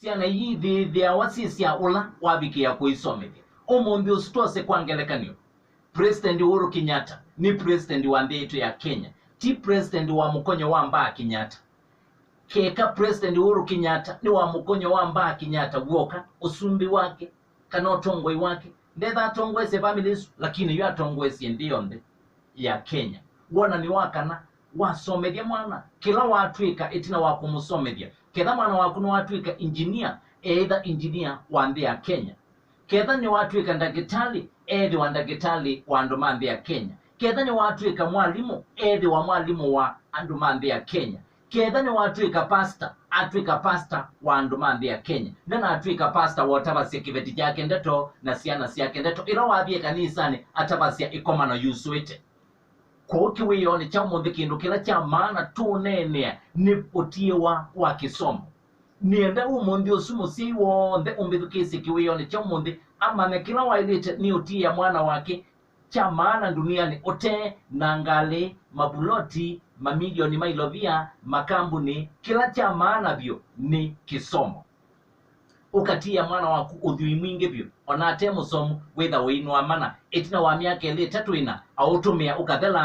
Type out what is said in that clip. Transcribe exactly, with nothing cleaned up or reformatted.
Syana ii ithĩĩthĩawa syĩ sya ũla wavikĩa kũisomethya. Ũmũnthĩ ũsu twose kwa ngelekany'o, President Uhuru Kenyatta nĩ president wa nthĩ yaitũ ya Kenya, ti president wa mũkonyo wa mbaa Kenyatta. Keka President Uhuru Kenyatta nĩ wa mũkonyo wa mbaa Kenyatta w'oka, ũsumbĩ wake kana ũtongoi wake, ndetha atongoesye family isu, lakini yu atongoesye nthĩ yonthe ya Kenya. Wonany'o wa kana wasomethya mwana, kĩla watw'ĩka ĩtina wa kũmũsomethya. Ketha mwana waku nĩwatw'ĩka engineer, eĩtha engineer wa nthĩ ya Kenya. Ketha nĩwatw'ĩka ndakĩtalĩ, eethĩwa ndakĩtalĩ wa andũ ma nthĩ ya Kenya. Ketha nĩwatw'ĩka mwalimũ, eethĩwa mwalimũ wa andũ ma nthĩ ya Kenya. Ketha nĩwatw'ĩka pastor, atw'ĩka pastor wa andũ ma nthĩ ya Kenya. Ndanatw'ĩka pastor wa ũtavasya kĩveti kyake ndeto na syana syake ndeto. Ĩla wathi ĩkanisanĩ, atavasya ĩkomano yusũĩte. Kwoou kĩwĩoonĩ kya ũmũnthĩ, kĩndũ kĩla kya maana tũũneenea nĩ ũtiĩwa wa kĩsomo. Nĩenda ũmũnthĩ ũsu mũsyai w'onthe ũmbĩthukĩĩsye kĩwĩoonĩ kya ũmũnthĩ amanye kĩla waĩlĩte nĩ ũtiĩa mwana wake. Kya maana ndunianĩ ũte na ngalĩ, mavuloti, mamilioni ma ilovia, makambunĩ, kĩla kya maana vyũ nĩ kĩsomo. Ũkatiĩa mwana waku ũthwii mwingĩ vyũ, o na ate mũsomu, wĩtha ũinũa mana. Ĩtina wa myaka ĩlĩ ĩtatũ ĩna, aũtũmĩa ũkathela.